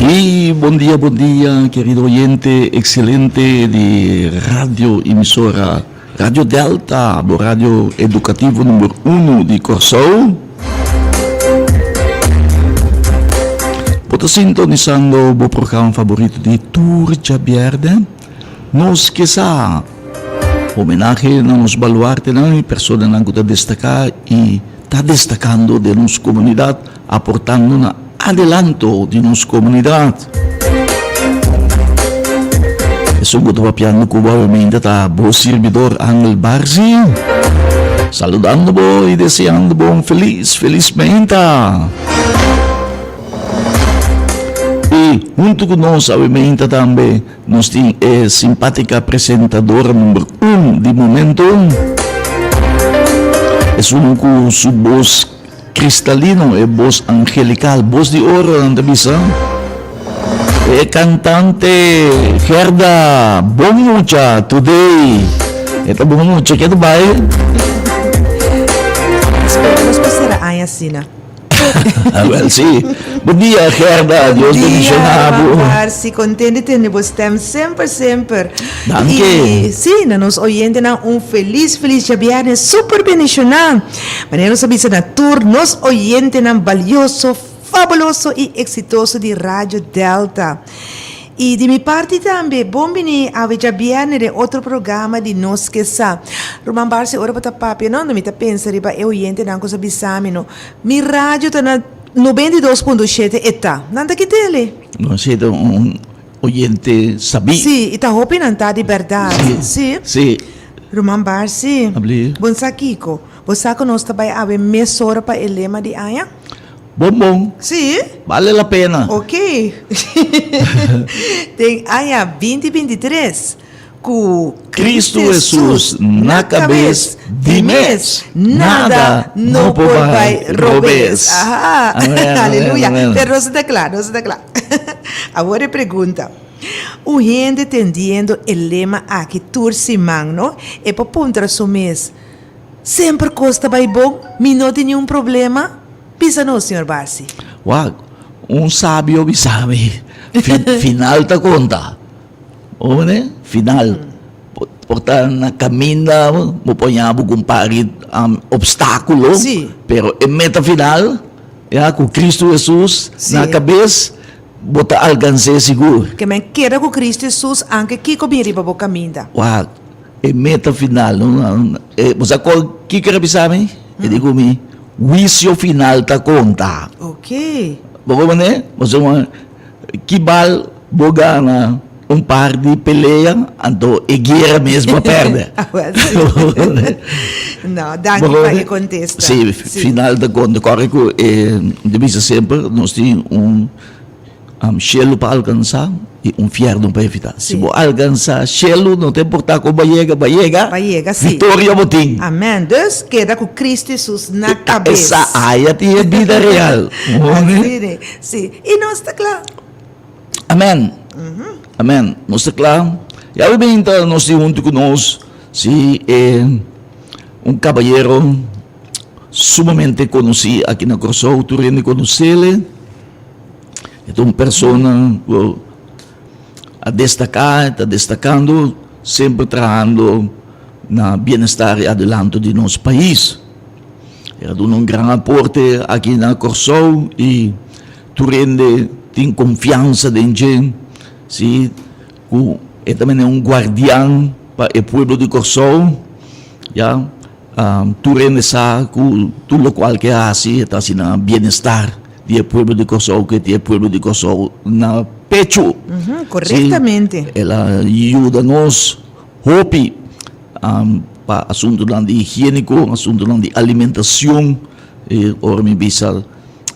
Sí, bon dia, bon dia, querido oyente excelente di radio emisora Radio Delta, bo radio educativo number uno di Kòrsou. Bo ta sintonisando bo programa favorito di tur djabièrnè, Nos Ke Sa. Homenahe na nos baluartenan i personanan ku ta destaká i ta destakando den nos komunidat, aportando na adelanto di nos komunidat. Esun ku ta papiando ku bo awemente ta bo sirbidor Angel Barzi, saludando bo i deseando bo un felis, felis meinta. I huntu ku nos awe meinta tambe nos tin e simpátika presentadora number un di momento, esun ku su bos Cristalino, e bos angelical, bos di oro nan ta bisa. E cantante Gerda, bon mucha today. E ta bon mucha, ke ta bai? Spera nos por sera aña asina. Wel si. Bon dia Gerda, Dios bendiciona bo. Bon dia Ruman Darcy, content di tende bo stem semper semper. Danki. Y si, na nos oyentenan un feliz feliz djabièrnè super bendiciona. Manera nos a bisa na tur nos oyentenan balioso, fabuloso y exitoso di Radio Delta. Y di mi parti tambe, bon bini awe djabièrnè den otro programa di Nos Ke Sa. Ruman Barcy, ora bo ta papia no, mi ta pensa riba e oyentenan ku sa bisa mi no, mi radio ta na 92.7 e ta. Nan ta kit'el? No, si ta un oyente sabí. Si, y ta hopi nan ta di berdad. Si. Si. Ruman Barcy, Abli. bon sa kiko? Bo sa ku nos ta bai awe mesora pa e lema di aña? Bon bon. Sí? Bale la pena. Ok. Den aña 2023, ku Kristu Hesus na kabes di mes, nada no por bai robes. Aha. Amen, amen, Aleluya. amen. Pero nos ta kla, nos ta kla. Awor e pregunta. Un hende tendiendo e lema aki tur siman, no? E por puntra su mes, Semper kos ta bai bon? Mi no tin niun problema? Bisa nos, señor Barsi. Wak, un sabio bisa mi, final ta konta. Bo mende? Final. Por ta na kaminda bo por haña bo ku un par di opstákulo, pero e meta final, ya, ku Kristu Hesus na kabes, Bo ta alkans'é sigur. Ke men keda ku Kristu Hesus anke kiko bin riba bo kaminda. Wak, e meta final no, e, bo sa kua kiko era bisa mi? E di ku mi, huisio final ta konta. Ok. Bo komprendé? Pasobra ki bal bo gana un par di pelea, anto e guera mes bo a pèrdè. Awel si. No, danki pa e kontesta. Si, final ta konta. Kòrda ku e ta bisa semper nos tin un shelu pa alkansá i un fièrnu pa evitá. Si bo alkansá shelu, no ta importá kon bo a yega, bo a yega, Bo a yega, si. Viktoria bo tin. Amèn. Dus, keda ku Kristu Hesus na kabes. Esa aya tin e bida real. Asina, si. I nos ta kla. Amen. Amen. Nos ta kla. Ya we bin ta nos tin huntu ku nos si e un kabayero sumamente konosí aki na Kòrsou, tur hende konosele. E ta un persona ku a destaká, ta destakando, semper trahando na bienestar i adelanto di nos pais. E a duna un gran aporte aki na Kòrsou i Tur hende tin konfiansa den dje, si, ku e ta mene un guardian pa e pueblo di Kòrsou, ya. Tur hende sa ku tur lokual ke hasi e ta hasi na bienestar di e pueblo di Kòrsou, ku e tin e pueblo di Kòrsou na pechu. Korektamente. El a yuda nos hopi pa asuntunan di higiéniko, asuntunan di alimentashon, i ora mi bisa.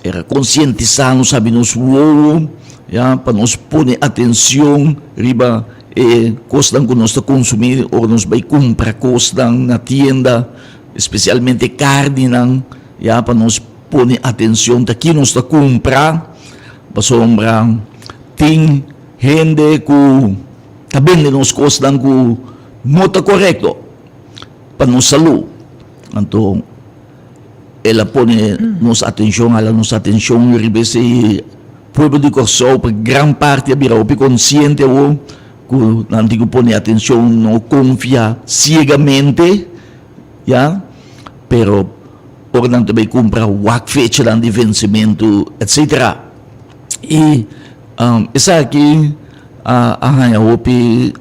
Era konsientisá nos abi nos wowo, ya, pa nos pone atenshon riba e kosnan ku nos ta konsumí ora nos bai kumpra kosnan na tienda, espesialmente karninan, ya, pa nos pone atenshon ta ki nos ta kumpra, pasobra tin hende ku ta bende nos kosnan ku no ta korekto pa nos salú. Anto. El a pone nos atencion, hala nos atencion riba esey. Pueblo di Kòrsou pa gran parti a bira hopi konsiente awor ku nan tin ku pone atenshon, no konfia siegamente, ya, pero ora nan ta bai kumpra wak fechanan di vensementu etsetera. I esaki a haña hopi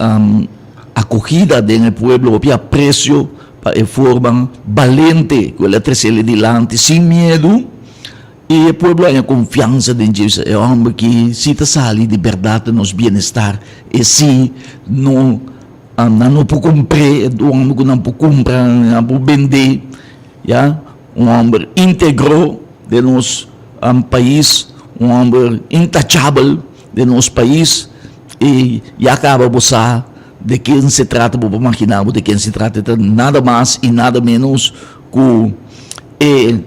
akogida den e pueblo, hopi apresio pa e forma balente ku el a trese el dilanti sin miedu. I e pueblo haña konfiansa den dje, bisa, E hòmber ki si ta sali di bèrdat ta nos bienestar, e si no, nan no por kumpr'é, e un hòmber ku nan por kumpra, nan por bend'é, ya, un hòmber íntegro den nos pais, un hòmber intachabel den nos pais, i ya kaba bo sa de ken se trata, bo por maginá bo de ken se trata, e ta nada mas i nada ménos ku e.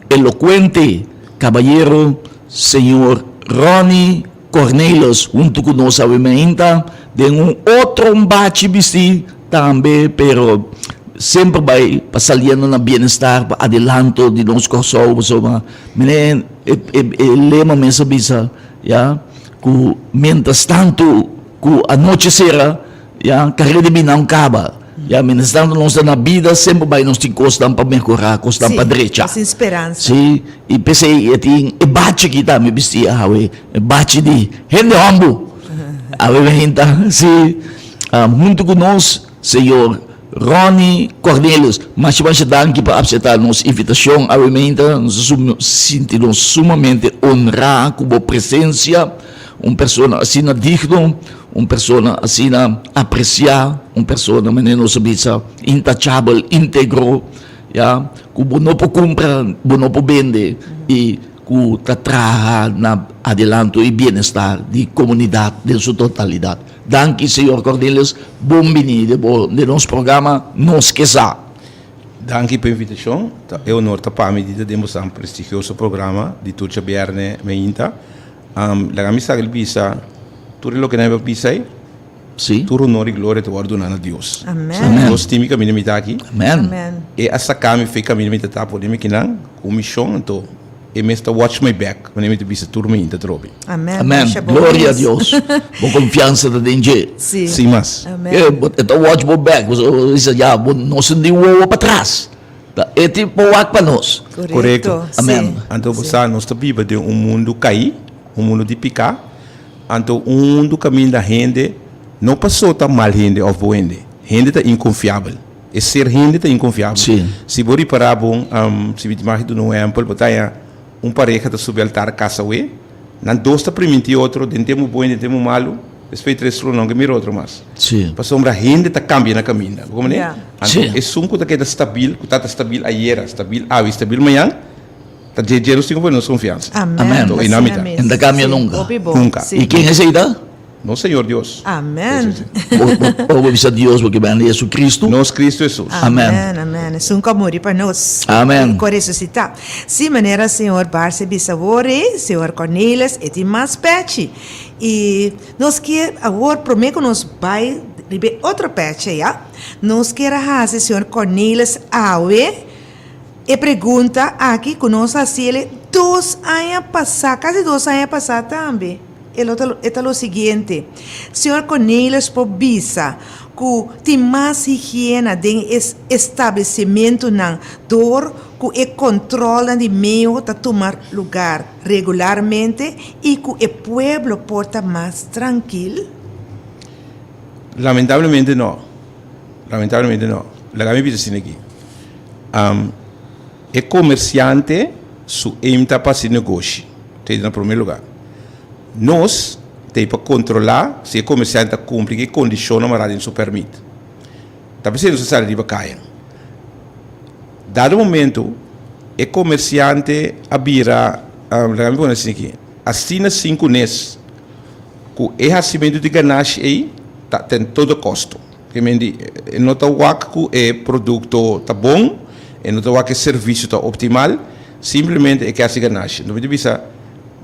Elocuente cabayero señor Ronnie Cornelis hunto cu nos awe mainta den un otro bachi bisti tambe pero semper bay pa saliendo na bienestar pa adelanto di nos Corsou pasobra mene e lema mes a bisa ya cu mientras tanto cu anochi cera Ya, carera di bida no caba. Ya, mientras tanto nos ta na bida, semper bay nos tin cosnan pa mehora, cosnan pa drecha. Sí, sin speransa. Sí, y p'esey e tin e bachi aki tambe bisti awe, e bachi di hende hombu. Awe mi hinta, sí, hunto cu nos, señor Ronnie Cornelius. Masha masha danki pa acepta nos invitacion awe mi hinta. Nos ta sinti nos sumamente honra cu bo presencia, un persona asina digno. Un persona asina apresiá, un persona manera nos a bisa intachabel, íntegro, ya, ku bo no por kumpra, bo no por bende i ku ta traha na adelanto i bienestar di komunidat den su totalidat. Danki señor Cornelius, bon bini den bo den nos programa Nos Ke Sa. Danki pa e invitashon. Ta e honor ta pa mi di ta den boso prestigioso programa di tur djabièrnè meinta. Laga mi sa el bisa tur e loke nan a bisa ei. Sí. Tur honor i gloria ta wòrdu duna na Dios. Amen. Amen. Dios tin mi kaminda mi ta aki. Amen. Amen. E a saka mi for e kaminda mi ta ta pone mi kinan ku un mishon, anto e mes ta watch my back wanneer mi ta bisa tur mi inta trobe. Amen. Amen. Masha bon Gloria a mes. Dios. Bo konfiansa ta den dje. Sí. Sin mas. Amen. E bo e ta watch bo back. Bo bisa ya bo no sinti wowo patras. Ta e tin por wak pa nos. Korekto. Amen. Anto bo sa nos ta biba den un mundu kaí, un mundu di piká, anto un mundu kaminda hende no pasó ta mal hende òf bon hende, hende ta inkonfiabel. E ser hende ta inkonfiabel. Sí. Si bo ripará bon, si mi tin mag duna un ehèmpel, bo ta haña un pareha ta subi altar kasa awe, Nan dos ta primintí otro den tempu bon i den tempu malu, despues di tres luna nan ke mira otro mas. Sí. Pasobra hende ta kambia na kaminda. Bo komprendé? Ya. Anto Sí. esun ku ta keda stabil, ku tabata stabil ayera, stabil awe i stabil mañan, ta dje dje nos tin ku pone nos konfiansa. Amen. Amen. Anto Asina ei nan mi ta. mes. En ta kambia Sí, nunka. hopi bon. Nunka. Sí. I ken esei ta? Nos Señor Dios. Amen. Sí, sí, sí. Bo, bo, bo, bo bisa Dios porque bende Jesucristo. Nos Cristo Hesus. Amen. Amen, amen. Esun ku a muri pa nos. Amen. I ku a resusitá. Si manera señor Barse bisa awor ei, señor Cornelis, e tin mas pechi. I nos kier awor, promé ku nos bai riba e otro pechi ya, nos kier a hasi señor Cornelis awe e pregunta aki ku nos a hasi el dos aña pasá, kasi dos aña pasá tambe. E lo ta e ta lo siguiente, Señor Cornelis por bisa ku tin mas higiena den e establesimentunan dor ku e kontrolnan di meo ta tuma lugar regularmente i ku e pueblo por ta mas trankil? Lamentablemente no. Lamentablemente no. Laga mi bisa asina aki. E komersiante su aim ta pa hasi negoshi. T'ei na promé lugá. Nos t'ei pa kontrolá si e komersiante ta kumpli ku e kondishonnan mará den su pèrmit. Ta p'esei nos ta sali riba kaya. Dado momento e komersiante a bira, laga mi pone asina aki, asina sin kunes ku e hasimentu di ganashi ei ta ten todo kosto. Ke men di e no ta wak ku e produkto ta bon, e no ta wak e servisio ta optimal, simplemente e ke hasi ganashi. Nos mi ta bisa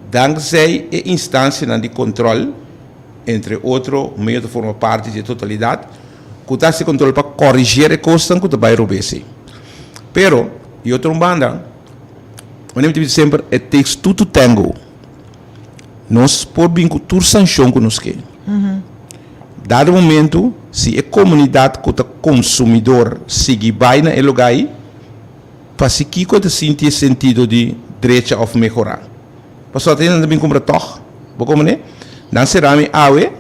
dankzij e instansianan di kontrol, entre otro meo ta forma parti di e totalidat, ku ta hasi kontrol pa koriger e kosnan ku ta bai robes ei. Pero, di otro un banda, manera mi ta bisa semper, it takes two to tango. Nos por bin ku tur sanshon ku nos ke. Dado momento, si e komunidat ku ta konsumidor sigui bai na e lugá ei, pasi kiko e ta sinti e sentido di drecha òf mehorá? Pasobra ta nan ta bin kumpra tòg. Bo komprendé? Nan sera mi awe,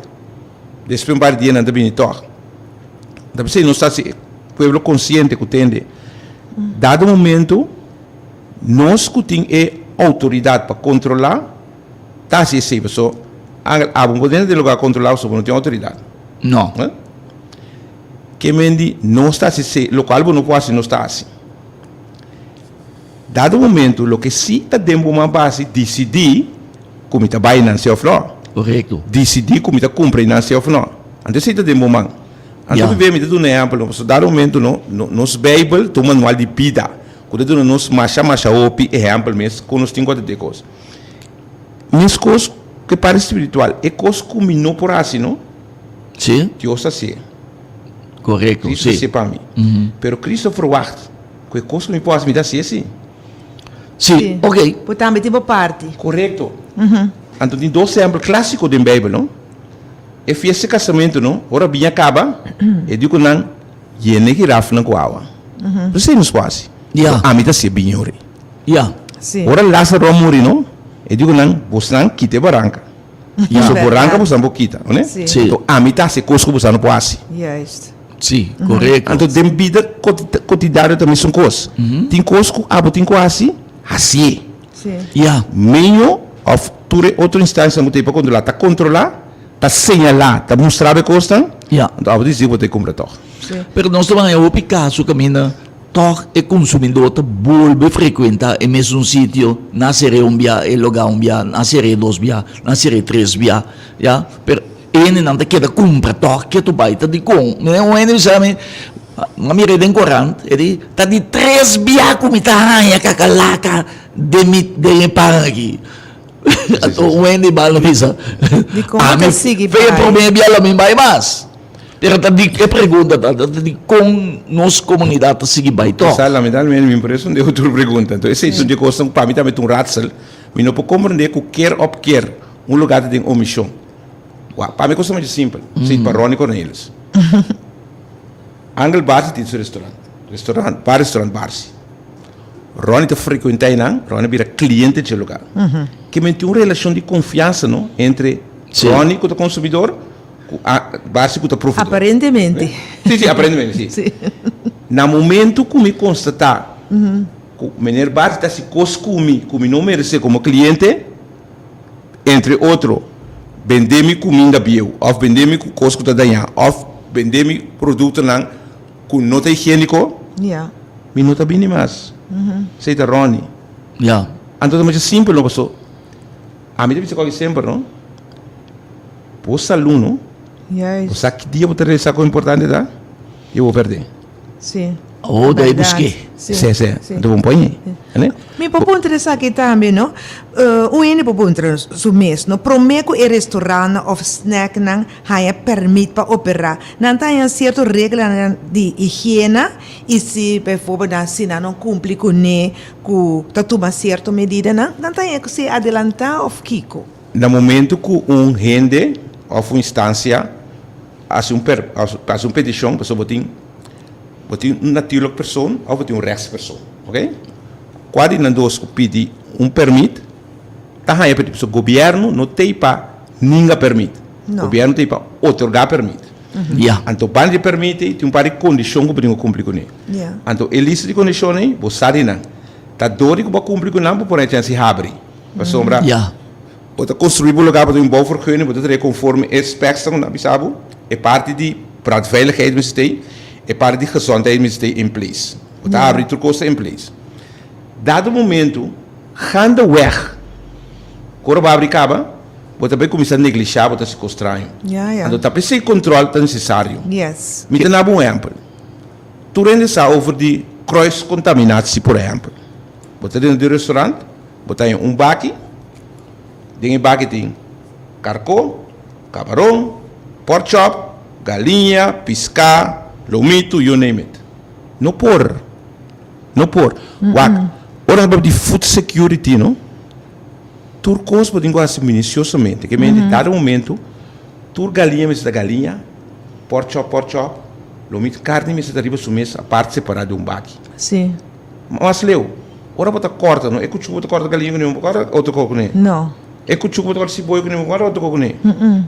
despues un par di dia nan ta bini tòg. Ta p'esei nos ta hasi e pueblo konsiente ku tende. Dado momento, nos ku tin e outoridat pa kontrolá, Ta hasi esei paso Angel abo no por drenta den lugar kontrolá paso bo no tin outoridat. No. Ke men di nos ta hasi esei lokual bo no por hasi nos ta hasi. Dado momento loke si ta den bo man pa hasi disidí ku mi ta bai nan si òf no. Korekto. Disidí ku mi ta kumpra nan si òf no. Anto esei ta den bo man. Anto mi mi ta duna ehèmpel no paso dado momento no nos beibel ta un manual di bida ku ta duna nos masha masha hopi ehèmpel mes kon nos tin ku atendé kos. Meskos ku e parti spiritual, e kos ku mi no por hasi, no? Sí. Dios hasié. Korekto, sí. Cristo hasié pa mi. Pero Cristo ferwagt ku e kos ku mi por hasi, mi ta hasié sí. Sí, ok. Bo tambe tin bo parti. Korekto. Anto tin dos ehèmpel klásiko den Beibel, no? E fiesta di kasamentu, no? Ora biña kaba, e di ku nan, Yena e girafnan ku awa. P'esei nos por hasi. Ya. Ami ta hasié biña ori. Ya. Sí. Ora Lázaro a muri, no? E di ku nan, Bosnan kita e baranka. Ya. So boranka bosnan por kita, no ne? Sí. Sí. Anto ami ta hasi kos ku bosnan no por hasi. Juist. Sí, korekto. Anto den bida kotidiano ta mesun kos. Tin kos ku abo tin ku hasi, hasié. Sí. Ya. Meño òf tur e otro instansianan ku ta ei pa kontrolá ta kontrolá, ta señalá, ta mustra bo e kosnan. Ya. Anto abo disidí ku bo ta kumpra tòg. Sí. Pero nos ta haña hopi kaso kaminda Tòg e konsumidó ta bolbe frekuentá e mesun sitio, na ser'é un bia, e logá un bia, na ser'é dos bia, na ser'é tres bia, ya. Pero e hendenan ta keda kumpra tòg ke tu bai. Ta dikon? Mi un hende bisa mi, mi a mir'é den korant, e di, ta di tres bia ku mi ta haña kakalaka den mi den e pan aki. Anto un hende bal a bisa, Dikon bo ta sigui fe e bai? promé bia lo mi bai mas. Pero ta di e pregunta ta ta di kon nos komunidat ta sigui bai tòg. Sa lamentablemente mi por respondé otro pregunta. Entonces esei ta un di e kosnan ku pa mi tambe ta un raadsel. Mi no por komprendé ku kier òf kier un lugá ta den omishon. Wak, pa mi kos ta masha simpel. Esei pa Ronnie Cornelis. Angel Barsi tin su restaurant. Restaurant, bar restaurant Barsi. Ronnie ta frekuentá einan, Ronnie a bira kliente dje lugá. Ke men tin un relashon di konfiansa no entre Ronnie ku ta konsumidor ku Barsi ku ta proveedor. Aparentemente. Sí, sí, aparentemente, sí. Sí. Na momento ku mi konstatá ku meneer Barsi ta hasi kos ku mi ku mi no meresé komo kliente, entre otro, bende mi kuminda bieu òf bende mi ku kos ku ta dañá òf bende mi produktonan ku no ta higiéniko, Ja. mi no ta bini mas. Esei ta Ronnie. Ja. Anto ta masha simpel no paso ami ta bisa koki semper no, bo salú no, Juist. bo sa ki dia bo ta realisá kon importante ta i bo pèrdè. Sí. Oh, dai busk'é. Sí. Sí, sí. Sí. Anto bo pon ei. Mi por puntra esaki tambe no, un hende por puntra su mes no, promé ku e restaurantnan òf snacknan haña pèrmit pa operá, nan ta haña sierto reglanan di higiena i si bijvoorbeeld nan si nan no kumpli kuné ku ta tuma sierto medidanan, nan ta haña ku si adelantá òf kiko? Na momento ku un hende òf un instansia hasi un per hasi un petishon pasobra bo tin bo tin un natuurlijk persoon òf bo tin un rechtspersoon, oke. Kua di nan dos ku pidi un pèrmit ta haña pèrmit pasobra gobièrnu no t'ei pa ninga pèrmit, gobièrnu t'ei pa otorgá pèrmit. Ya. Anto banda di pèrmit ei tin un par di kondishon ku bo tin ku kumpli kuné. Anto e lista di kondishon ei bo sa di nan. Ta dor di ku bo a kumpli ku nan bo por haña chèns di habri. Pasobra bo ta construi bo lugar, bo ta un bouwvergunning, bo ta trae conforme e specs ku nan a bisa bo, e parti di brandveiligheid mester stay, e parti di gezondheid mester stay in place. Bo ta habri tur kos ta in place. Dado momento, gaandeweg, ku ora bo habri kaba, bo ta bai kuminsá neglishá, bo ta hasi kos straño. Anto ta p'esei control ta necesario. Mi ta nabo un ehèmpel. Tur hende sa over di kruiscontaminatie, por ehèmpel. Bo ta dentro di un restaurant, Bo ta haña un baki, den e baki tin karkó, kabaron, porkchop, galiña, piská, lomitu, you name it. No por. No por. Wak, ora nos papia di food security no, Tur kos bo tin ku hasi minusiosamente. Ke mende dado momento tur galiña mester ta galiña, pork chop pork chop, lo mit karni mester ta riba su mes apart separá den un baki. Sí. Mas leu, ora bo ta kòrta no e kuchú bo ta kòrta galiña kuné, bo por kòrta otro kos kuné. No. E kuchú ku bo ta kòrta siboyo kuné, bo por kòrta otro kos kuné.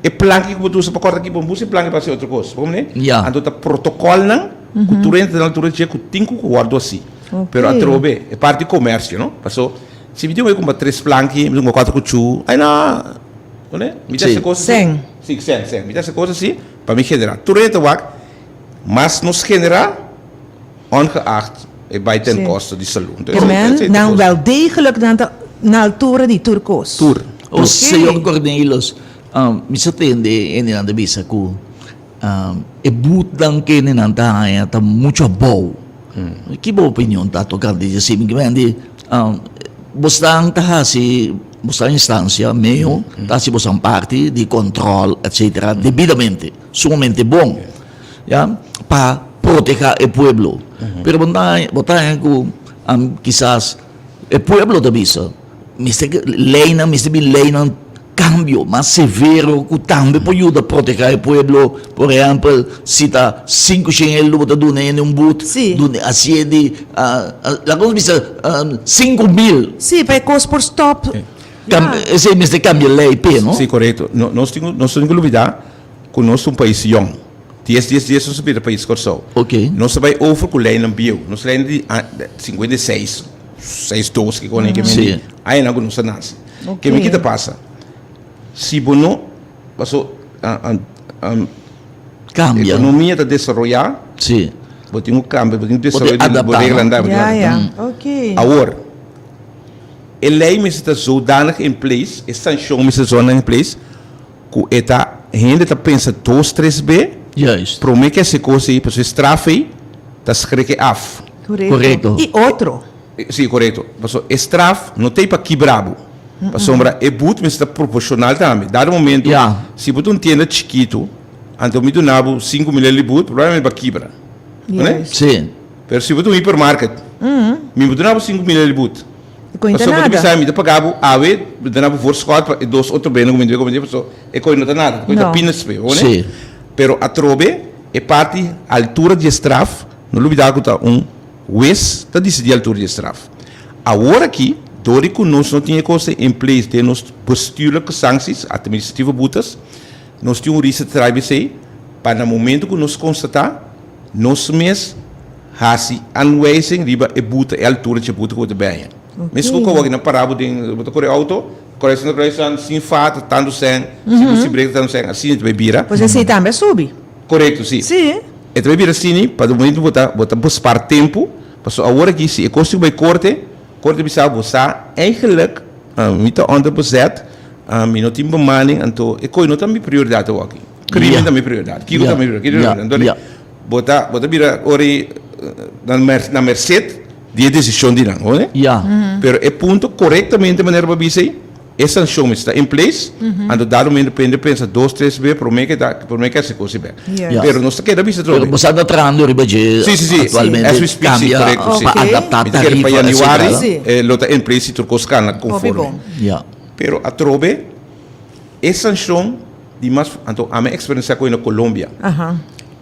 E planki ku bo ta usa pa kòrta aki, bo no usa e planki pa hasi otro kos. Bo komprendé? Ya. Anto ta protokòlnan ku tur hende ta na altura dje ku tin ku wòrdu hasi. Pero atrobe e parti komersio no, paso si mi tin ku kumpra tres planki, mi tin ku kumpra kuater kuchú, ai no, kuné? Mi ta hasi kos asi. Sèn. Si, sèn, sèn. Mi ta hasi kos asi pa mi generá. Tur hende ta wak, mas nos generá, ongeacht e bai ten kosto di salú. Ke men nan wel degelijk nan ta na altura di tur kos. Tur. O Señor Cornelis, mi sa tende hendenan ta bisa ku E butnan kende nan ta haña ta muchu abou. Ki bo opinion ta tokante di esei? Mi di bosnan ta hasi bosnan instansia meo ta hasi bosnan parti di kòntròl etsetera debidamente, sumamente bon ya pa proteha e pueblo. Pero bo ta bo ta haña ku kisas e pueblo ta bisa mester leinan mester bin leinan Cambio mas severo cu tambe por yuda proteha e pueblo, por ehempel si ta cinco shen eldo bo ta duna hende un but, duna hacié di laga nos bisa 5000. Sí, pa e cos por stop. Esey mester cambia ley p'e, no? Sí, corecto. Nos tin nos tin cu lubida cu nos ta un pais yong. Dies dies dies nos a bira pais Corsou. Nos a bay over cu leynan bieu. Nos leynan di 56, seis dos, kico nan ke mende. Añanan cu nos a nace. Ke mi kita pasa? Si bo no paso Cambia. Economia ta desaroya. Sí. Bo tin ku cambia, bo tin ku desaroya di bo reglanan ta. Ya, ya. Oké. Awor, e lei mester ta zodanig in place, e sanshon mester ta zodanig in place, ku e ta hende ta pensa dos tres be. Juist. Prome ke hasi e kos ei, pasobra e straf ei ta schrik e af. Korekto. I otro. Sí, korekto. Pasobra e straf no ta ei pa kibra bo. Pasobra e but mester ta proporshonal tambe. Dado momento, si bo ta un tienda chikitu, anto mi duna bo 5000 el di but, probablemente bo a kibra. Juist. Sí. Pero si bo ta un hipermarket, mi bo duna bo 5000 el di but. E koe no ta Pasobra bo ta nada. bisa, mi ta paga bo awe, mi ta duna bo voorschot pa e dos otro benen ku mi debe komete, pasobra e koe no ta nada, e koe ta peanuts pe, bo Sí. Pero atrobe e parti altura di e straf, no lubida ku ta un. Hues ta disidí altura di e straf. Awor aki, dor di ku nos no tin e kos in place den nos bestuurlijke sancties, administratieve boetes, nos tin un risa ta traha esei pa na momento ku nos konstatá, nos mes hasi aanwijzing riba e boete, e altura di e boete ku bo ta bèña. Mes ku awor aki nan para bo den, bo ta kore outo, kruisant kruisant, sin fata, tantu sèn, si bo si brek ta tantu sèn, asina ta bai bira. Pues esei tambe a subi. Korekto, si. Si. E ta bai bira asini pa di momento bo ta bo ta bespar tempu, pasobra awor aki si e kos tin ku bai korte, korte bisa bo sa eigenlijk mi ta onder bezet, mi no tin bemanning, anto e koi no ta mi prioridat awor aki. Krimen ta mi prioridat, kiko ta mi prioridat, kiko ta mi prioridat. Anto bo ta bo ta bira ora ei na na merced di e desishon di nan, hoor. Pero e punto korektamente manera bo a bisa ei, E sanshon mester ta in place, anto dado momento pende pensa dos tres be prome ke ta prome ke hasi kos bek. Pero nos ta keda bisa trobe. Pero boso anda trahando riba dje Si si si actualmente as we speak si cambia korekto si. pa adapta Mi ta kere pa tarifa januari etcetera. lo ta in place si tur kos kana konforme. Pero atrobe e sanshon di mas anto ami a eksperensia koe na Colombia.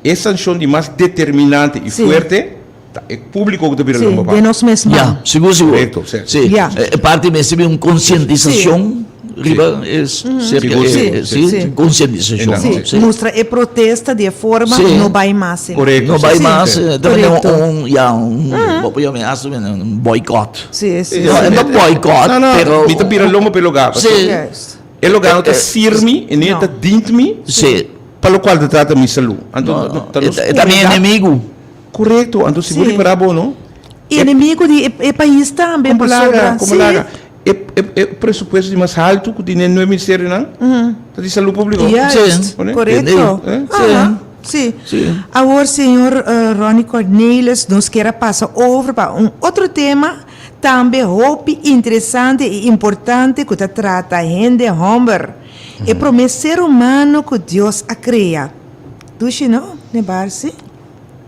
E sanshon di mas determinante i fuerte Ta e públiko ku ta bira lomba pa. Sí, den nos mes man. Ya, sigur sigur. Korekto, sí. Sí. Ya. E parti mester bin un konsientisashon riba e serka Sigur, e, sigur, sí, sí. konsientisashon. Sí, Sí. mustra e protesta di e forma Sí. no bai mas. Sina. Korekto, No sí. bai mas, Sí. ta bini Korekto. un, ya, un, bo por yama asta un boycott. Sí, sí. No, e no boycott, No, no, pero mi ta bira lomba pa e lugá. Sí. Juist. E lugá no ta sirmi i ni e ta No. dint mi Sí. pa lokual ta trata mi salú. Anto, No, ta nos e ta mi komunidat. enemigu. Korekto, anto si bo Sí. ripará bo no, E enemigo di e, e pais tambe, Como pasobra, laga, como sí. laga. E, e, e presupuesto di mas haltu ku tin den nueve ministerionan ta di salú públiko. Juist, Pone? korekto. Eh? Aha, sí. Sí. Awor, señor eh, Ronnie Cornelis, nos kier a pasa over pa un otro tema tambe hopi interesante i importante ku ta trata hende hòmber, e promé ser humano ku Dios a krea. Dushi, no, Nebarsi?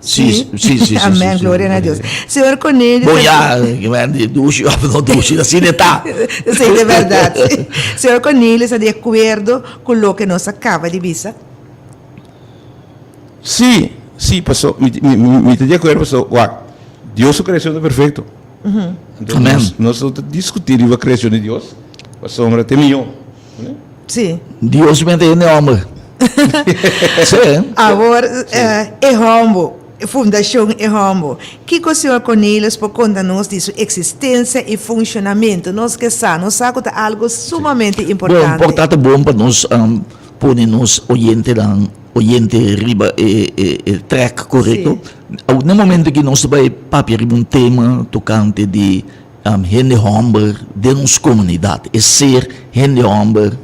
Sí, sí, sí, sí, Amen, sí, gloria na Dios. Señor Cornelius. Bon, ya, di dushi of no dushi, asina e ta. Sí, de berdad. Señor Cornelius ta di acuerdo cu loke nos a caba di bisa? Sí, sí, paso mi, mi, mi ta di acuerdo, paso, wak, Dios su creacion ta perfecto. Entonces, Amen. nos, nos no ta discuti riba creacion di Dios, pasobra ta e mihó. Sí. Dios mete hende homber. Sí. Awor, e hombo, Fundacion E Hombo. Kiko señor Cornelius por konta nos di su eksistensia i funshonamentu? Nos ke sa, nos sa ku ta algu sumamente importante. Bon, por ta ta bon pa nos pone nos oyentenan, oyente riba e e track korekto. Na e momento aki nos ta bai papia riba un tema tokante di hende hòmber den nos komunidat. E ser hende hòmber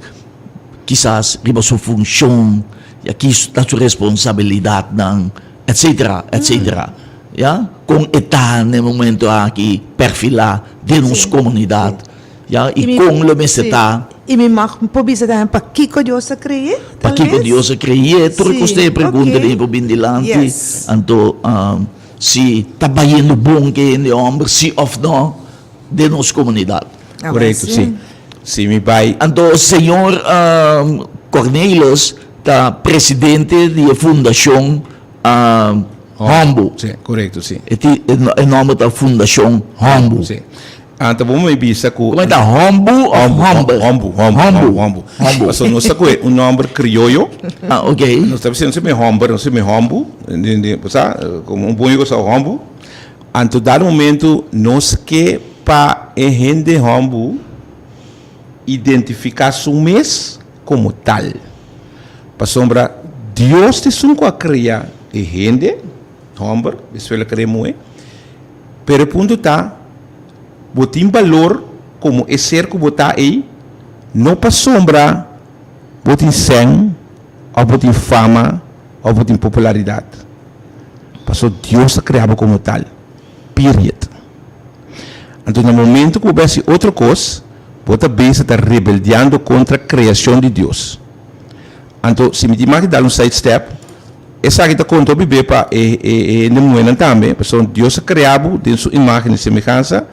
kisas riba su funshon, ya ki ta su responsabilidatnan, etcetera, etcetera. Ya, kon e ta na e momento aki perfilá den nos komunidat, ya, i kon lo mester ta. I mi mag por bisa tambe pakiko Dios a kre'é, tal bes? Pakiko Dios a kre'é, tur e kos ta e pregunta den por bin dilanti. Anto, si ta bayendo bon ku e hende hòmber, si òf nò, den nos komunidat. Korekto, si. Si mi bai. Anto señor Cornelis ta presidente di e fundashon Hombu. Si, korekto, si. E ti e nòmber ta Fundashon Hombu. Si. Anto bo mi bisa ku. Komo e ta Hombu òf Homber? Hombu, Hombu, Hombu, Hombu. Hombu. Pasobra nos ta kohe un nòmber krioyo. Ah, ok. Nos ta bisa nos ta Homber, nos ta Hombu. Bo sa, komo un bon yu sa Hombu. Anto dado momento nos ke pa e hende hòmbu identifiká su mes komo tal. Pasobra Dios ta esun ku a krea e hende hòmber, despues el a krea e muhé. Pero e punto ta, bo tin balor komo e ser ku bo ta ei, no pasobra bo tin sèn òf bo tin fama òf bo tin popularidat. Paso Dios a krea bo komo tal. Period. Anto na momento ku bo bai hasi otro kos, bo ta bezig ta rebeldiando kontra kreashon di Dios. Anto si mi tin mag di dal un side step, esaki ta konta hopi be pa e e hende muhénan tambe, pasobra Dios a krea bo den su imágen i semehansa,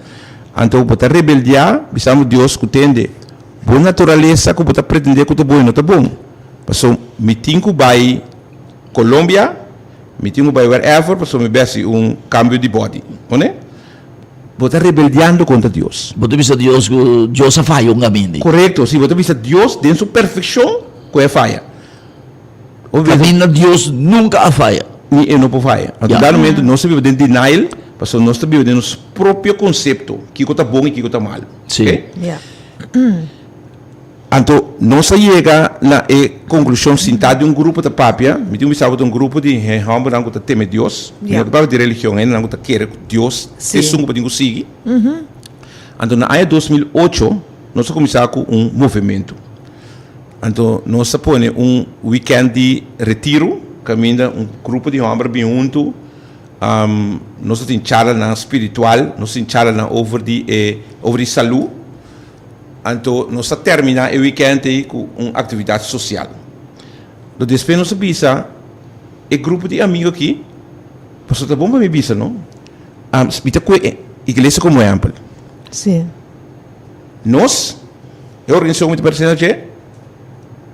anto bo ta rebeldiá bisando Dios ku tende bo naturalesa ku bo ta pretendé ku ta bon no ta bon. Pasobra mi tin ku bai Colombia, Mi tin ku bai wherever pasobra mi besi un kambio di body. One? Bo ta rebeldiando kontra Dios. Bo ta bisa Dios ku Dios a faya un kaminda. Korekto, si bo ta bisa Dios den su perfekshon ku e faya. Kaminda Dios nunka a faya. Ni e no por faya. Anto dado momento nos ta biba den denial pasobra nos ta biba den nos propio konsepto kiko ta bon i kiko ta malu. Si. Oke? Anto nos a yega na e konklushon sintá di un grupo ta papia, mi tin ku bisa bo ta un grupo di hòmbernan ku ta teme Dios, mi no ta papia di religion, hendenan ku ta kere ku Dios ta esun ku bo tin ku sigui. Anto na aña 2008 nos a kuminsá ku un movementu. Anto nos a pone un wikènt di retiru kaminda un grupo di hòmber a bin huntu, nos a tin charlanan spiritual, nos a tin charlanan over di e over di salú. Anto nos a terminá e wikènt ei ku un aktividat sosial. Lo despues nos a bisa e grupo di amigu aki, pasobra ta bon pa mi bisa no, mi ta kue e iglesia komo ehèmpel. Sí. Nos, e organisashon ku mi ta pertenesé na dje,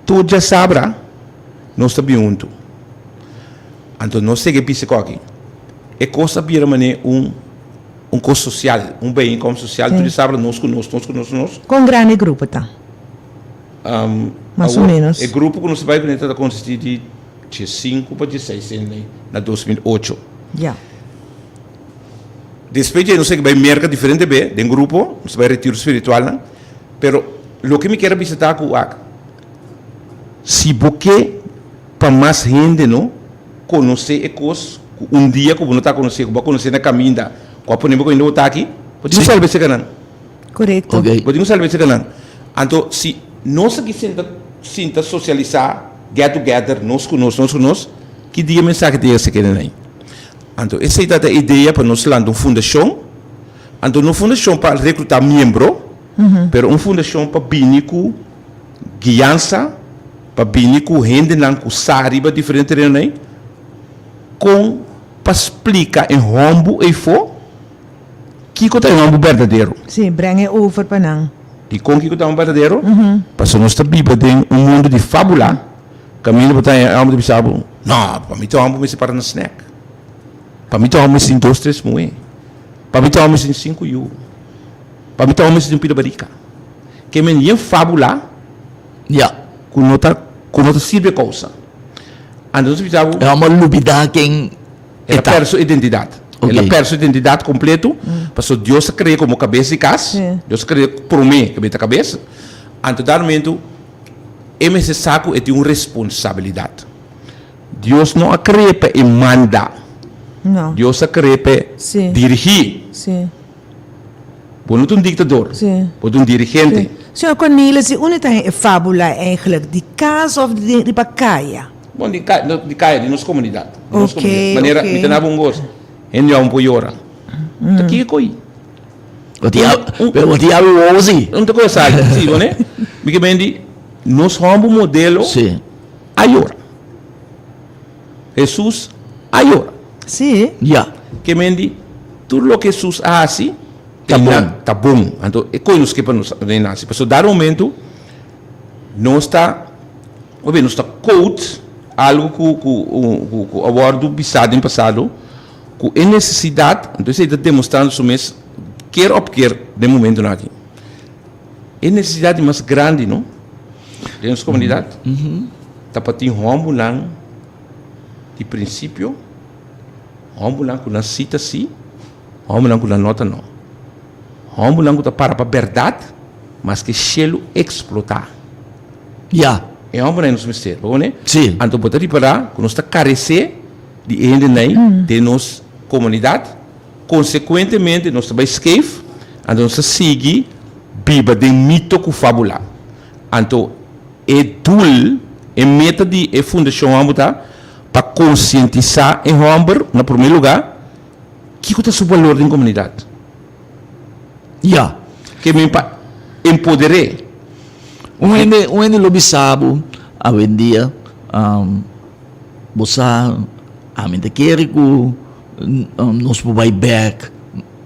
tur djasabra nos ta bin huntu. Anto nos sigui bisa ku aki e kos a bira manera un. Un kos sosial, un bijeenkomst sosial, tur di sabra nos ku nos, nos ku nos, nos. Kon grandi e grupo ta? Mas o menos. E grupo ku nos ta bai kuné ta konsistí di diesinku pa dieseis hende na 2008. Ya. Despues di ei nos a bai Merka diferente be den grupo, nos a bai retiro spiritualnan, pero loke mi kier a bisa ta ku wak, si bo ke pa mas hende no konosé e kos ku un dia ku bo no ta konosé, ku bo a konosé na kaminda, ku a pone bo kaminda bo ta aki, bo tin ku salba esei kanan. Korekto. Ok. Bo tin ku salba esei kanan. Anto si nos aki sinta sinta sosialisá, get together, nos ku nos, nos ku nos, ki dia mensahe ta yega esei kanan ei? Anto esei ta ta e idea pa nos lanta un fundashon, anto no fundashon pa rekrutá miembro, pero un fundashon pa bini ku guiansa, pa bini ku hendenan ku sa riba diferente terenonan ei, kon. pa splika e hòmbu eifó kiko ta e hòmbu berdadero. Sí, breng e over pa nan. Dikon kiko ta e hòmbu berdadero? Pasobra nos ta biba den un mundu di fábula kaminda bo ta haña e hòmbu ta bisa bo, No, pa mi ta hòmbu mester para na snèk. Pa mi ta hòmbu mester tin dos tres muhé. Pa mi ta hòmbu mester tin sinku yu. Pa mi ta hòmbu mester tin un pida barika. Ke men yen fábula Ya. ku no ta ku no ta sirbi e kousa. Anto nos bisa bo. E hòmber lubidá ken e El a ta. pèrdè su identidat. El a Oké. pèrdè su identidat kompleto, pasobra Dios a kre'é komo kabes di kas, Sí. Dios a kre'é promé ku beta kabes. Anto dado momento e mester sa ku e tin un responsabilidat. Dios no a kre'é pa e manda. No. Dios a kre'é pa e Sí. dirigí. Sí. Bo no ta un dictador, Sí. bo ta un dirigente. Señor Cornelis, di unda ta e fabula eigenlijk? Di cas of di riba caya? Bon, di ca, di caya, di nos comunidad. Di nos Ok, comunidad. Manera, ok. mi ta naba un gos, hende aun por yora. Ta kiko ei? Bo tin a, pero bo tin abi wowo si. Un ta koe sali, si, bo ne? Mi ke bendi, nos homber modelo Sí. a yora. Hesus a yora. Sí. Ya. Ke men di, tur loke Hesus a hasi Ta bon. Ta bon. Anto e koe nos ke pa nos den hasi. Pasobra dado momento nos ta, obe nos ta quote algo ku ku ku ku a wòrdu bisá den pasado ku e nesesidat, anto esei ta demostrando su mes keer op keer den momentonan aki. E nesesidat di mas grandi no den nos komunidat ta pa tin hòmbunan di prinsipio, hòmbunan ku nan si ta si, hòmbunan ku nan nò ta nò. Hòmbunan ku ta para pa bèrdat maske shelu eksplotá. Ya. E hòmbunan ei nos mester, bo koné? Sí. Anto bo ta ripará ku nos ta karesé di e hendenan ei den nos komunidat. Konsekuentemente nos ta bai skeef, anto nos ta sigui biba den mito ku fabula. Anto e doel, e meta di e Fundashon Hòmber ta pa konsientisá e hòmber na promé lugá kiko ta su balor den komunidat. Ya. Ke men pa empoder'é. Un hende, un hende lo bisa bo awendia, bo sa ami ta kere ku Nos por bai bek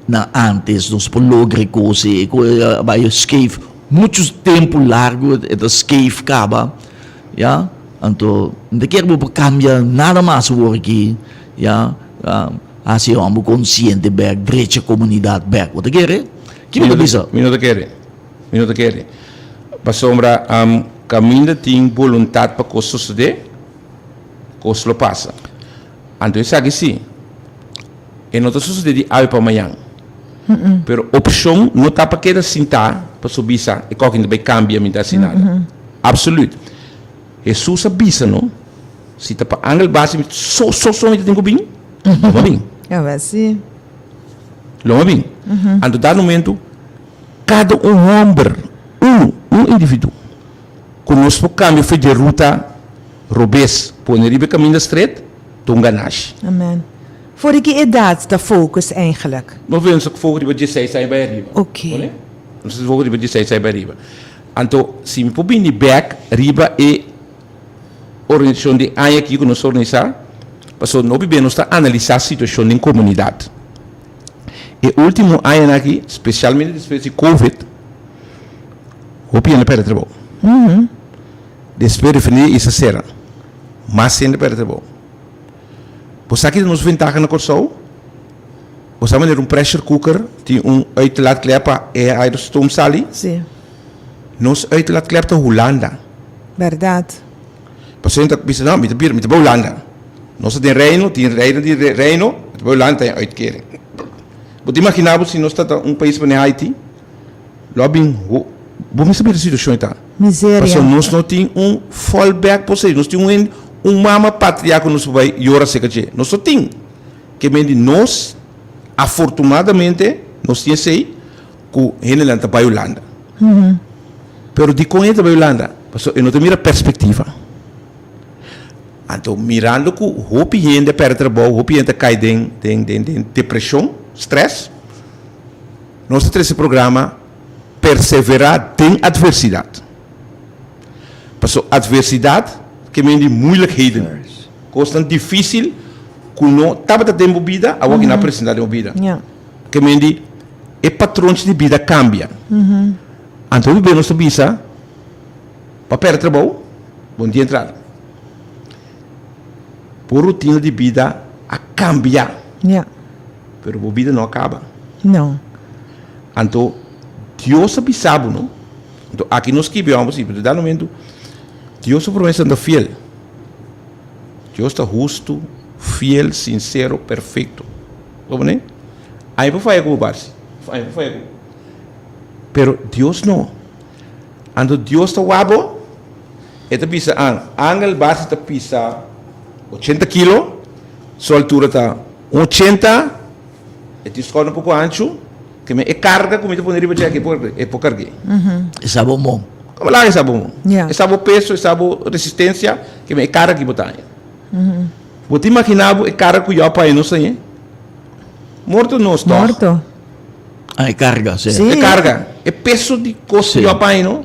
na antes, nos por logra e kos ei. E kos ei a bai skeef muchu tempu largu e ta skeef kaba, ya. Anto no ta kier bo por kambia nada mas awor aki, ya. Hasi e hòmber konsiente bek, drecha komunidat bek. Bo ta kere? Ki bo ta bisa? Mi no ta kere. Mi no ta kere. Pasobra kaminda tin boluntat pa kos sosodé, kos lo pasa. Anto esaki si, e no ta sosode di awe pa mañan. Pero opshon no ta pa keda sintá pasobra bisa e kòki no ta bai kambia mi ta hasi nada. Absoluut. Hesus a bisa no, si ta pa angel basi mi so so so mi ta tin ku bin, lo mi a bin. Lo mi a bin. Anto dado momento kada un hòmber, unu, un individuo ku nos por kambia for di e ruta Robes, pone riba e kaminda stret, ta un ganashi. Amen. For di ki edat ta focus eigenlijk? Nos pensa ku focus riba dieseis aña bai ariba. Ok. Pone? Nos ta focus riba dieseis aña bai ariba. Anto, si mi por bini bek riba e organisashon di aña aki ku nos a organisá, pasobra no bibe nos ta analisá situashon den komunidat. E último añanan aki, spesialmente despues di covid, hopi hende a pèrdè trabou. Despues refineria isa sera, mas hende perde trabou. Bo sa ki ta nos ventaha na Kòrsou? Bo sa manera un pressure cooker tin un uitlaatklep pa e aire stoom sali? Sí. Nos uitlaatklep ta Hulanda. Bèrdat. Pasobra hende ta bisa, no, mi ta bira, mi ta bai Hulanda. Nos ta den Reino, tin Reino di Reino, mi ta bai Hulanda ta e uitkering. Bo ta imagina bo si nos ta un pais manera Haiti? Lo a bin ho, bo mester mira situacion e ta. Miseria. Pasobra nos no tin un fallback por ser, nos tin un hende, un mama patria cu nos por bay yora acerca dje. Nos no tin. Ke men di nos, afortunadamente, nos tin esey cu hendenan ta bay Hulanda. Pero dicon hende ta bay Hulanda? Pasobra e no ta mira perspectiva. Anto mirando cu hopi hende a perde trabou, hopi hende ta cay den, den, den, den depresion, stress. Nos ta trese programa Perseverá den Adversidat. Pasobra adversidat ke men di moeilijkheden, kosnan difísil. ku no tabata den bo bida, awor ki nan a presentá den bo bida. Ke men di e patronchi di bida kambia. Anto hopi bes nos ta bisa, pa pèrdè trabou, bo no tin entrada. Bo rutina di bida a kambia. Pero bo bida no a kaba. Anto Dios a bisa bo no. Anto aki no skibi homber si, pero dado momento Dios su promesa ta fiel. Dios ta hustu, fiel, sincero, perfecto. Bo pone? Ami por faya ku bo parsi. Ami por faya ku bo. Pero Dios no. Anto Dios ta wak bo, e ta bisa an, angel basi ta pisa ochenta kilo, su altura ta un ochenta, e tin skouder un poko anchu. Ke men e karga ku mi ta pone riba dje aki e por e por karg'é. E sa bo mon. Komo laga e sa bo mon? E sa bo peso, e sa bo resistensia, ke men e karga ki bo ta haña. Bo ta imaginá bo e karga ku Yòb haña nos hañ'é? Morto nos tòg. Morto. Ah, e karga, sí. E karga, e peso di kos ku Yòb haña no.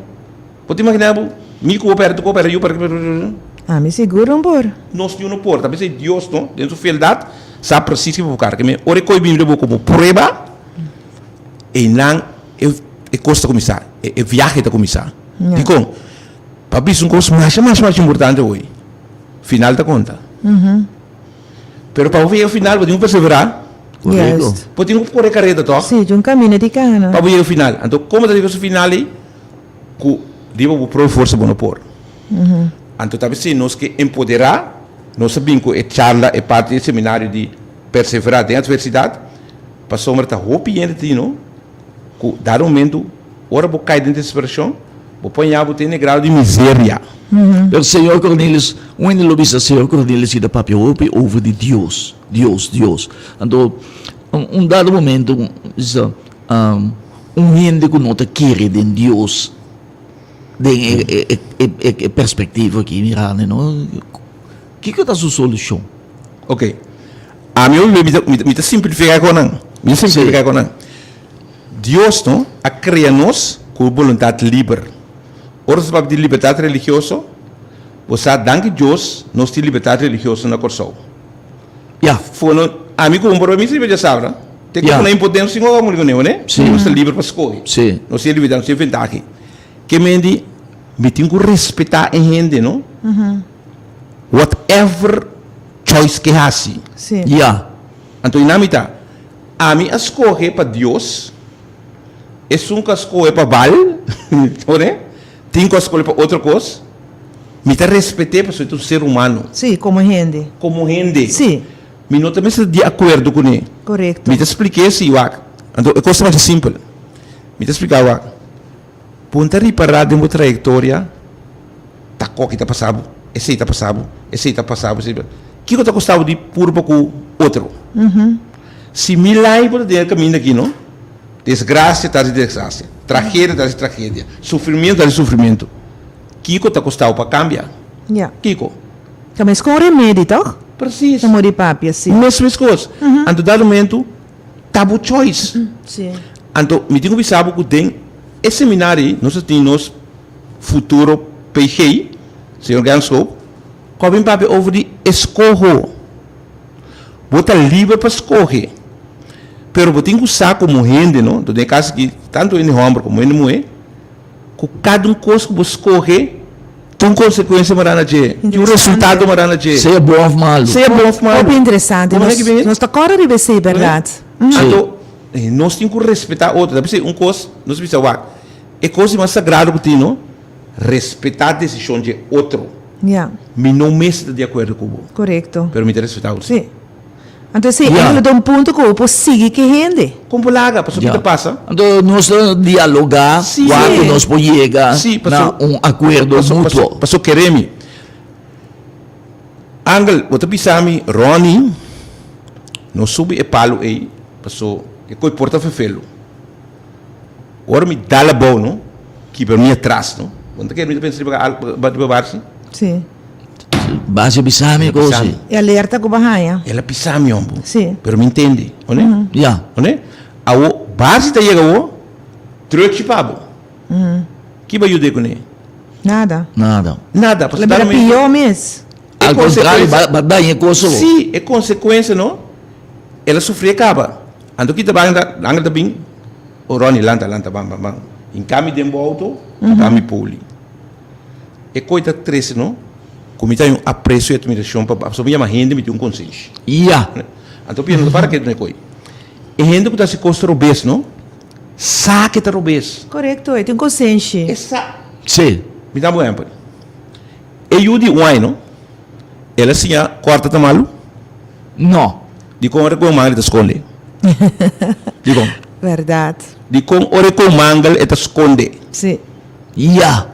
Bo ta imaginá bo, mi ku bo pèrdè, tu ku bo pèrdè, yu pèrdè. Ami sigur no por. Nos niun no por. Ta p'esei Dios no, den su fieldat, sa presis kico bo carga. Mi ora e coy bini riba bo como prueba, einan e e cos ta cuminsa, e e viahe ta cuminsa. Dicon? Pa bisa un cos masha masha masha importante hoy, final ta conta. Pero pa bo yega final bo tin cu persevera. Correcto. Bo tin cu core careda toch? Si, un camino di cana. Pa bo yega final. Anto como ta yega su final ey? Ku riba bo propio forsa bo no por. Anto ta p'esei nos ke empoderá, nos a bin ku e charla, e parti di e seminario di perseverá den atversidat, pasobra ta hopi hende tin no ku dado momento ora bo kai den desesperashon, bo por haña bo te na e grado di miseria. Pero señor Cornelius, un hende lo bisa señor Cornelius ki ta papia hopi over di Dios, Dios, Dios. Anto un dado momento bisa Un hende ku no ta kere den Dios den e perspektiva aki mirando no, kiko ta su solushon? Ok, ami hopi bes mi ta simplifiká kon nan, mi ta simplifiká kon nan. Dios no a krea nos ku boluntat liber. Ora nos ta papia di libertat religioso, bo sa danki Dios nos tin libertat religioso na Kòrsou. Ya. Fono, ami ku un por mi sirbi djasabra. Te ku Ya. na impoten sin oga muri kuné, ne? Sí. Nos ta liber pa skohe. Sí. Nos tin libertad, nos tin ventahe. Ke men di, mi tin ku respetá e hende, no? Whatever choice ke hasi. Sí. Ya. Anto i na mi ta, ami a skohe pa Dios, esun ku a skohe pa Baal, ne? Tin ku a skohe pa otro kos. Mi ta respet'é pasobra e ta un ser humano. Sí, komo hende. Komo hende. Sí. Mi no ta mester di akuerdo kuné. Korekto. Mi ta splik'é si, wak. Anto e kos ta masha simpel. Mi ta splika, wak, bo no ta ripará den bo trayektoria ta koki ta pasa bo, esei ta pasa bo, esei ta pasa bo, esei ta pasa bo. Kiko ta kosta bo di purba ku otro? Si mi lai bo ta den e kaminda aki, no? Desgrasia tras di desgrasia, tragedia tras di tragedia, sufrimiento tras di sufrimiento. Kiko ta kostau pa kambia? Ja. Kiko? Ta meskos remedi, toch? Precies. Ta mori papia, si. Mes meskos. Anto dado momento ta bo choice. Si. Anto mi tin ku bisa bo ku den e seminario ei nos a tin nos futuro PG, señor Ganshoop, ku a bin papia over di eskoho. Bo ta liber pa skohe, pero bo tin ku sa komo hende, no? Anto den e kaso aki tantu hende hòmber komo hende muhé. Ku kada un kos ku bo skohe tin un konsekuensia mará na dje, tin un resultado mará na dje. Sea bon òf malu. Sea bon òf malu. Hopi interesante. Nos nos ta kòrda riba esei, bèrdat? Anto, nos tin ku respetá otro. Ta p'esei un kos nos bisa wak, e kos di mas sagrado ku tin no, respetá desishon dje otro. Ya. Mi no mester ta di akuerdo ku bo. Korekto. Pero mi ta respetá bo. Sí. Anto esei yeah. lo da un punto ku bo por sigui ku e hende. Kon bo laga? Pasobra ki ta pasa? Anto nos ta dialogá Sí. wak ku nos por yega Sí, na paso- un akuerdo paso- mutuo. paso- Paso kere mi. Angel, bo ta bisa mi, Ronnie, no subi e palu ei, paso e koi por ta fefelu. Ora mi dal abou, no, kibra mi atras, no. Bo no ta kere mi ta pensa riba al- riba barsi? Sí. Basi a bisa mi Bisa kosi. mi. E alerta ku bo haña. El a bisa mi hombo. Sí. Pero mi intendi, one? Ya. One? Awo, Basi ta yega awo, truchi pa bo. Ki bo a yud'é kuné? Nada. Nada. Nada. Lo bira pió mes. Al contrario, ba daña e cos awor. Sí, e consecuencia no, el a sufri e caba. Anto kita ba anda, angel ta bin, oh Ronnie, lanta, lanta, ban, ban, ban. Hinca mi den bo auto, hinca mi poli. E coi ta trece no, cu mi ta hay un aprecio y admiracion pa, pasobra mi yama hende mi tin un consenshi. Ya. Anto pia no ta para ketu na e coi. E hende cu ta haci cos robes no, sa ke ta robes. Corecto, e tin consenshi. E sa. Sí. Mi ta un ehempel. E yu di un ai no, el a siña kòrta ta malu? No. Dikon ora ku e mangel e ta skonde? Dikon? Bèrdat. Dikon ora ku e mangel e ta skonde? Sí. Ya.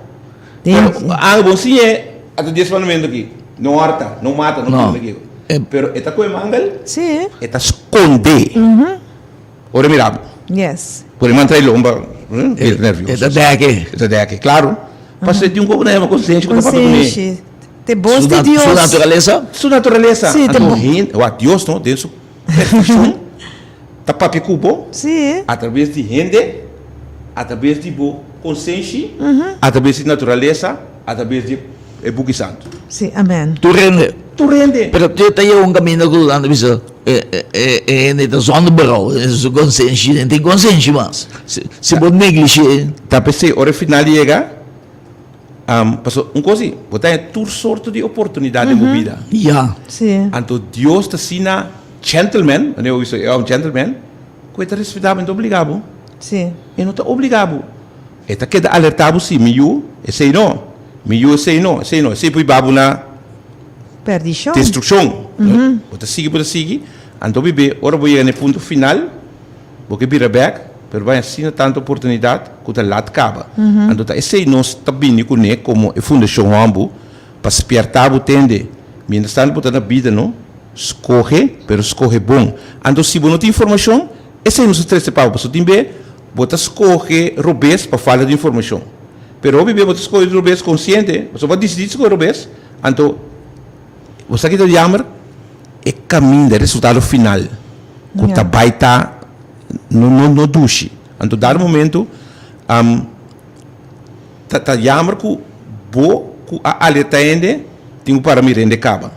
Pero a bo siñ'é ata dies mandamentu aki, no hòrta, no mata, no No. kima, no kiko. Pero e ta ku e mangel, Sí. e ta skonde. Ora e mira bo. Yes. Por e man trae lomba, e ta nervioso. E ta dèke. E ta dèke, claro. Pasobra e tin un kopo na yama konsenshi ku ta papia kuné. Konsenshi. Te bos di Dios. Su naturalesa? Su naturalesa. Sí, te Anto hende, wak, Dios no, den su perfekshon, ta papia ku bo. Sí. A traves di hende, a traves di bo konsenshi, a traves di naturalesa, a traves di e Buki Santu. Sí, amen. Tur hende. Tur hende. Pero ta yega un kaminda ku nan ta bisa. E hende ta zonder berouw, su konsenshi, no tin konsenshi mas. Si bo neglish'é. Ta p'esei ora e final yega, pasobra un kos di, bo ta haña tur sorto di oportunidat den bo bida. Ya. Sí. Anto Dios ta asina gentleman, manera bo bisa e un gentleman, ku e ta respetá bo, e no ta obligá bo. Sí. E no ta obligá bo. E ta keda alertá bo si, mi yu, esei no, mi yu esei no, esei no, esei por hiba bo na. Perdishon. Destrukshon. Bo ta sigui, bo ta sigui, anto bibe ora bo yega na e punto final, bo ke bira bèk, pero bo haña asina tantu oportunidat ku ta lat kaba. Anto ta esei nos ta bini kuné komo e Fundashon Hòmbu pa spièrta bo tende. Mientras tantu bo ta na bida no, skohe, pero skohe bon. Anto si bo no tin informashon, esei nos ta trese pa bo, pasobra tin be bo ta skohe robes pa falta di informashon. Pero hopi be bo ta skohe robes konsiente, pasobra bo a disidí di skohe robes. Anto, bo sa ki ta jammer? E kaminda, e resultado final ku ta bai ta no no no dushi. Anto dado momento ta ta jammer ku bo ku a alerta hende tin ku para mira hende kaba.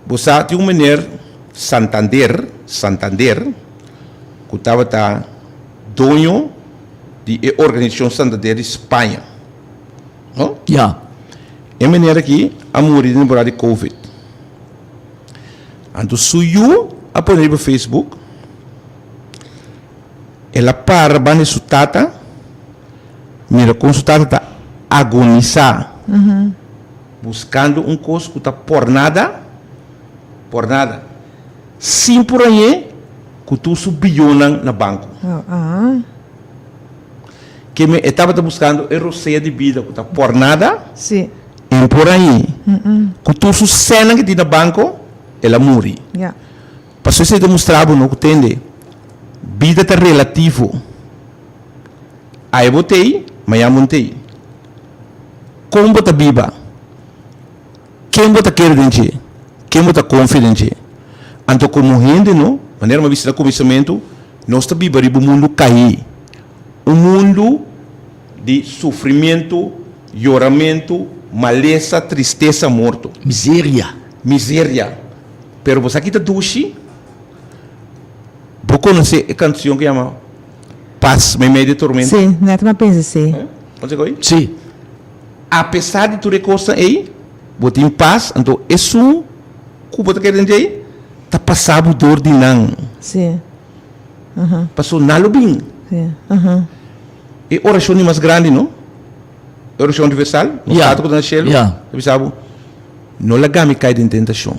Bo sa tin un meneer Santander, Santander, ku tabata doño di e organisashon Santander di Spaña. No? Ya. E meneer aki a muri den temporada di covid. Anto su yu a pone riba Facebook, el a para banda di su tata, mira kon su tata ta agonisa, buskando un kos ku ta por nada, por nada, sin por hañ'é ku tur su biyonnan na banko. Keme e tabata buskando e rosea di bida ku ta por nada. Sí. En por ahí, ku tur su sènnan ke tin na banko, el a muri. Ya. Pasobra esei ta mustra bo no ku tende, bida ta relativo. Aye bo t'ei, mañan bo no t'ei. Kon bo ta biba? Ken bo ta kere den dje? Ken bo ta konfia den dje? Anto komo hende no, manera mi a bisa na kuminsamentu, nos ta biba riba un mundu kaí, un mundu di sufrimentu, yoramentu, malesa, tristesa, morto. Miseria. Miseria. Pero bo sa ki ta dushi? Bo konosé e kansion ku yama Pas meimei di tormenta? Sí, nèt mi a pensa esei. Bo ta ko'i? Sí. Apesar di tur e kosnan ei, bo tin pas, anto esun ku bo ta kere den djei ta pasa bo dor di nan. Sí. Pasobra nan lo bin. Sí. E orashon di mas grandi, no? E orashon universal, nos Tata ku ta na shelu, ta bisa bo, No laga mi kai den tentashon.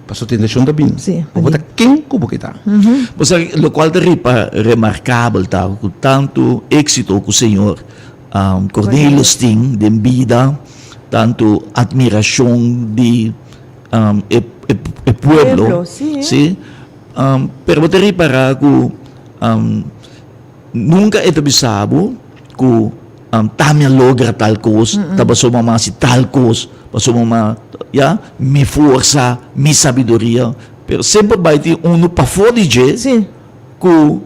Pasobra tentashon ta bin. Sí. Bo por ta ken ku bo ke ta. Bo sa lokual ta ripa remarkabel ta ku tantu éksito ku señor Cornelius tin den bida, tantu admirashon di e e pueblo, sí, pero bo ta ripará ku nunka e ta bisa bo ku ta mi a logra tal kos, ta pasobra mi a hasi tal kos, pasobra mi a, ya, mi forsa, mi sabiduria, pero semper bai tin unu pafó di dje ku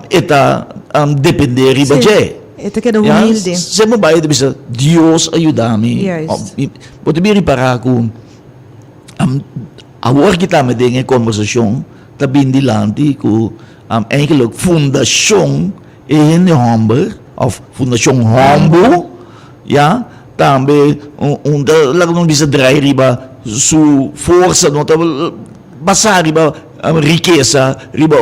e ta dependé riba dje. E ta keda humilde. Ya, semper bai e ta bisa, Dios a yuda mi. Juist. Bo ta bin ripará ku awor ki ta mi den e kombersashon ta bin dilanti ku eigenlijk fundashon e hende hòmber òf fundashon hòmbu, ya, tambe un ta laga nos bisa drai riba su forsa no ta basá riba rikesa, riba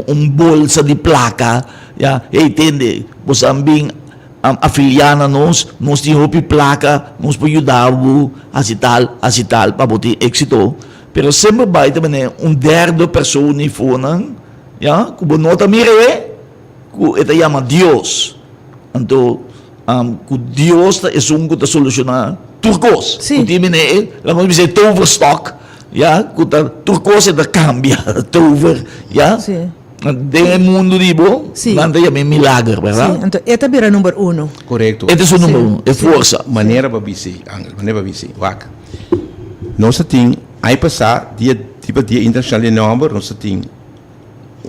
un bolsa di plaka, ya, hey tende bo sa bin afiliá na nos, nos tin hopi plaka, nos por yuda bo hasi tal, hasi tal pa bo tin éksito, pero semper bai ta manera un derde persona eifonan, ya, ku bo no ta mir'é, ku e ta yama Dios, anto ku Dios ta esun ku ta solushoná tur kos. Sí. Ku tin mene e, laga nos bisa e toverstok, ya, ku ta tur kos e ta kambia, tover, ya. Sí. Den e mundu di bo, Sí. nan ta yama e milager, bèrdat? Sí, anto e ta bira number uno. Korekto. E ta su number uno, e forsa. Manera pa bisa, Angel, manera pa bisa. Wak, nos ta tin, aña pasá, dia, riba Dia Internashonal di Nòmber, nos ta tin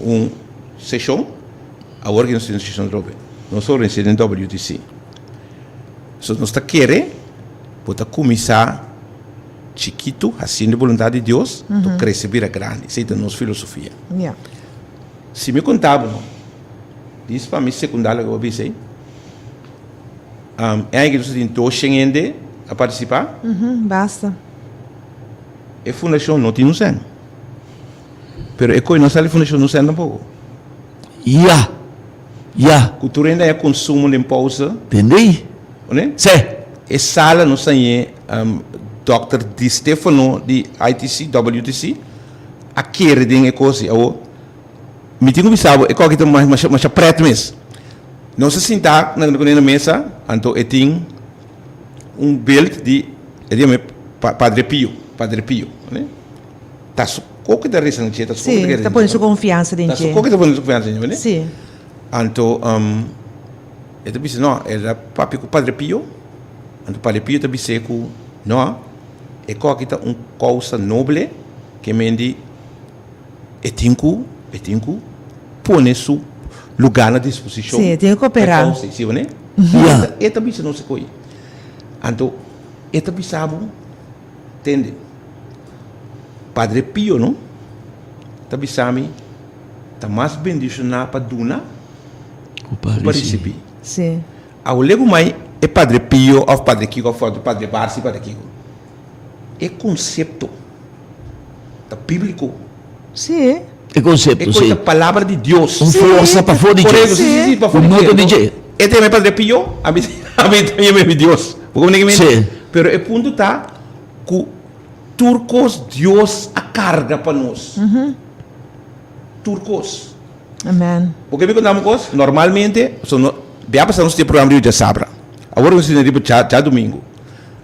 un seshon, awor ki nos tin un seshon atrobe, nos a organis'é den WTC. So nos ta kere bo ta kuminsá chikitu hasiendo e boluntat di Dios, to krese bira grandi. Esei ta nos filosofia. Si mi konta bo, dis pa mi sekundá loke bo a bisa ei, e aña aki nos a tin doshen hende a partisipá. Basta. E fundashon no tin un sèn. Pero e koe no sali fundashon no sèn tampoko. Ya! Ya! Ku tur hende haña konsumo den pousa. Tendei? Oné? Sè! E sala nos hañ'é Dòkter Di Stefano di ITC, WTC, a kere den e kos ei. Awor, mi tin ku bisa bo, e kòki ta masha masha prèt mes. Nos a sintá na kuné na mesa, anto e tin un belt di, e di yam'é Padre Pio, Padre Pio, oné? Ta su koke ta resa na dje, ta su koke ta kere Sí, ta pone su konfiansa den Ta su dje. koke ta pone su konfiansa den dje, Sí. Anto e ta bisa no, el a papia ku Padre Pio, anto Padre Pio ta bis'é ku no, e koki ta un kousa noble ke men di e tin ku, e tin ku pone su lugá na disposishon. Sí, e tin ku koperá. Pa e kousa, si bo ne? Ja. E ta bisa nos e koi. Anto e ta bisa bo. Tende. Padre Pio no ta bisa mi ta mas bendishoná pa duna ku pa ku pa risibí. Sí. Awor ku mai e Padre Pio òf Padre Kiko òf Padre Barsi Padre Kiko. E konsepto ta bíbliko. Sí. E konsepto, E sí. kos ta palabra di Dios. Un forsa pafó di dje. Korekto, sí, sí, sí, pafó Un di dje. nota di dje. E ta yama e Padre Pio, ami ami ta yama mi Dios. Bo komprende ki mi? Sí. Pero e punto ta ku tur kos Dios a karga pa nos. Tur kos. Amen. Bo ke mi konta un kos? Normalmente, so no, bia pasá nos tin e programa riba djasabra. Awor nos tin riba djadumingu.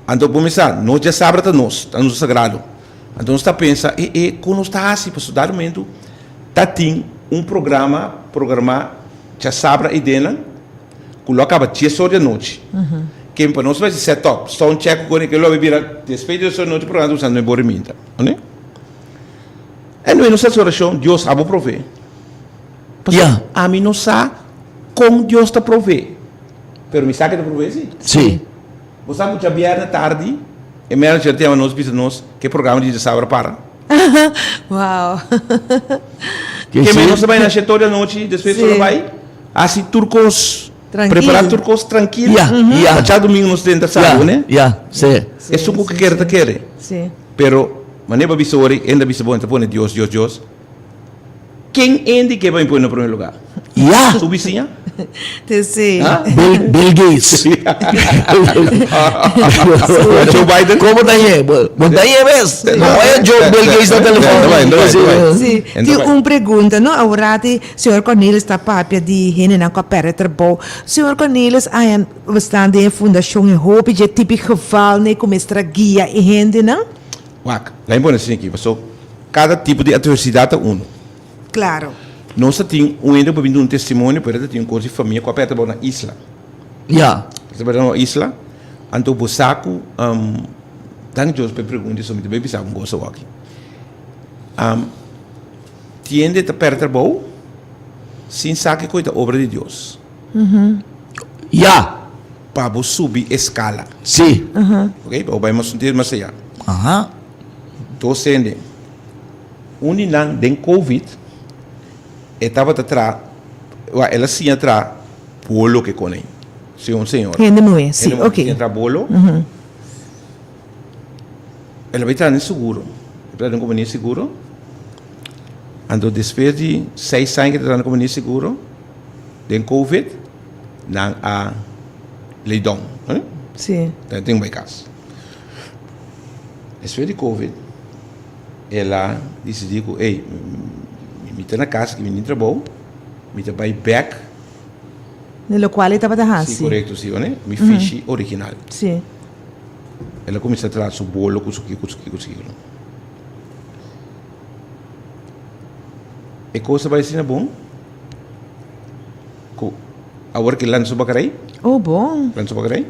Anto bo mester sa, nos djasabra ta nos, ta nos sagrado. Anto nos ta pensa, e e, kon nos ta hasi? Pasobra dado momento ta tin un programa programá djasabra ei dennan ku lo a kaba dies or di anochi. Ken pa nos mester set up, sound check ku kos ke lo a bira despues di dies or di anochi programa ta kuminsá nuebe or i minta. Oné? Anyway nos ta hasi orashon, Dios abo provee. Pasobra ami no sa kon Dios ta provee, pero mi sa ke ta provee si. Sí. Bo sa ku djabièrnè tardi e manager ta yama nos bisa nos ke programa di djasabra para. Wow. Ke men nos ta bai na shetor di anochi, despues nos ta bai hasi tur kos, prepara tur kos trankil. Ya, ya. Pa djadumingu nos drenta salu, ne? Ya, si. Esun ku ke kere ta kere. Si. Pero manera bo a bisa ora, hende a bisa bo, hende ta pone Dios, Dios, Dios. Ken hende ke bai pone na prome lugar? Ya! Su bisiña? Sí. Ha? Bill, Bill Gates. Joe Biden? Como ta ye? Bo ta ye bes? No oye Joe Bill Gates na telefon. Enta bai, enta bai, enta bai. Sí. Tin un pregunta, no? Awor señor Cornelis ta papia di hendenan ku a pèrdè trabou. Señor Cornelis, aña bo sta den e fundashon e hopi dje tipi gevalnan ku mester a guia e hendenan? Wak, laat mi pone asina aki, paso kada tipo di atversidat ta uno. Klaro. Nos ta tin un hende ku por bin duna un testimonio, pero e ta tin un kos di famia ku a pèrdè trabou na isla. Ya. E ta pèrdè trabou na isla, anto bo sa ku, danki Dios pa e pregunta esei, mi ta bai bisa bo un kos awor aki. Tin hende ta pèrdè trabou sin sa kiko e ta obra di Dios. Ya. Pa bo subi e skala. Si. Ok, pa bo bai mas un tiki mas ayá. Aha. Dos hende. Un di nan den covid e tabata traha, wak el a siña traha bolo ke konei. Si un señora. Hende muhé, si, Hende muhé ok. siña traha bolo. El a bai traha den seguro. El a traha den kompania di seguro. Anto despues di seis aña ke ta traha den kompania di seguro, den covid nan a lay down. Si. Nan tin ku bai kas. Despues di covid el a disidí ku ey mi ta na kas aki mi tin trabou mi ta bai bek. Den lokual e tabata hasi. Si korekto si mi fishi original. Si. El a kuminsá traha su bolo ku su kiko ku su kiko ku su kiko. E kos a bai asina bon ku awor ke lansa su bakarei. Oh bon. Lansa su bakarei.